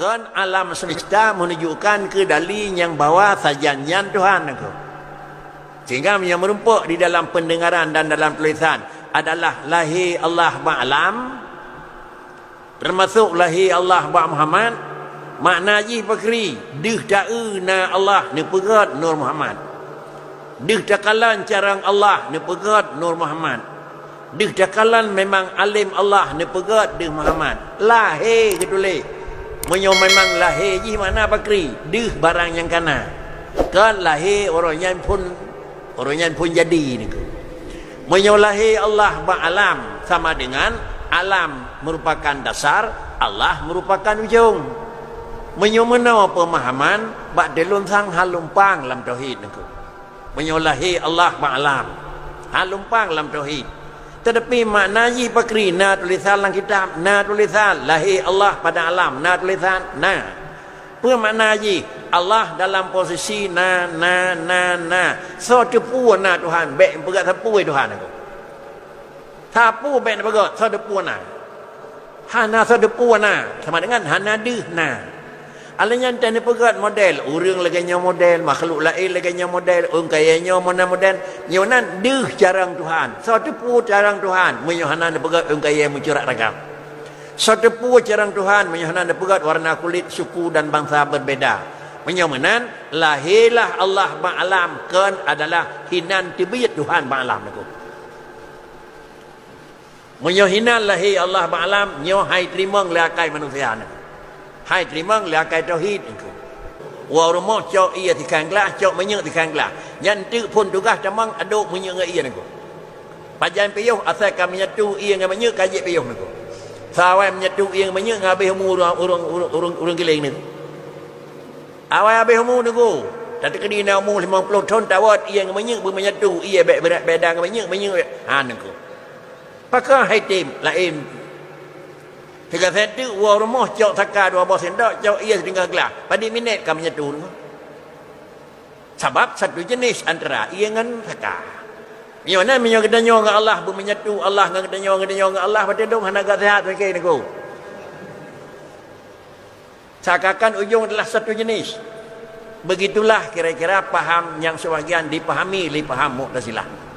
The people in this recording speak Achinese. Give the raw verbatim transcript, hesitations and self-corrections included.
Kon alam semesta menunjukkan keu dali nyang bahwa sajan nyan Tuhan aku. Sehingga meunyoe meurumpok di dalam pendengaran dan dalam tulisan adalah lahé Allah bak alam, termasuk lahé Allah bak Muhammad, makna jih pakri, deuh taeu na Allah neupeugét Nur Muhammad. Deuh takalon carông Allah neupeugét Nur Muhammad. Deuh takalon memang além Allah neupeugét deuh Muhammad. Lahé geutuléh. Meunyoe memang lahé jih makna pakri, deuh barang nyang kana. Kon lahé uroe nyan phon, uroe nyan phon jadi niko. Meunyoe lahé Allah bak alam sama dengan alam merupakan dasar, Allah merupakan ujong. Meunyoe meunoe peumahaman, bak teulôn sang hán lumpang lam tauhid niko. Meunyoe lahé Allah bak alam, hán lumpang lam tauhid. Teutapi makna jih pakri na tulisan lam kitab, na tulisan lahé Allah pada alam, na tulisan na. Peue makna jih? Allah dalam posisi na, na, na, na. Soe teupeu na Tuhan, bék peugah sapeue Tuhan aku. Sapeue bék neupeugah, soe teupeu na. Hana soe teupeu na, sama dengan hana deuh na. Alheuh nyan teuh neupeugét model, ureuëng lagée nyoe model, makhluk laén lagée nyoe model, ureuëng kayée nyoe meunan model, nyoe nan deuh carông Tuhan. Soe teupeu carông Tuhan, meunyoe hana neupeugét ureuëng kayée meucurak ragam. Soe teupeu carông Tuhan, meunyoe hana neupeugét warna kulit, suku dan bangsa berbeda. Meunyoe meunan, lahé lah Allah bak alam kon adalah hinan teubiet Tuhan bak alam niko. Meunyoe hinan lahé Allah bak alam, nyoe hai teurimong lé akai manusia nyoe. Hai teurimong lé akai tauhid niko. Woe rumoh cok ié sikhan glah, cok minyeuk sikhan glah. Nyan teuk phon tugaih tamong adôk minyeuk ngon ié niko. Pajan piôh asai ka meunyetu ié ngon minyeuk ka jeuet piôh niko. Sawai meunyetu ié ngon minyeuk ngon habéh umu ureuëng, ureuëng, ureuëng, ureuëng, ureuëng giléng niko. Awai habéh umu niko. Tateukeudi na umu limong ploh thon tawöt ié ngon minyeuk beumeunyetu ié bék beurat beda ngon minyeuk, minyeuk ha niko. Pakon hai tem laén? Sigaséh teuk woe rumoh cok saka dua boh sendok, cok ié sideungoe glah. Padum minét ka meunyetu niko. Sabab satu jenis antara ié ngon saka. Nyoe na meunyoe geutanyoe ngon Allah beumeunyetu, Allah ngon geutanyoe, geutanyoe ngon Allah, batée dong hana gak seuhat mikée niko. Seakan-akan ujong adalah satu jenis. Begitulah kira-kira paham nyang sebagian dipahami lé paham Mu'tazilah.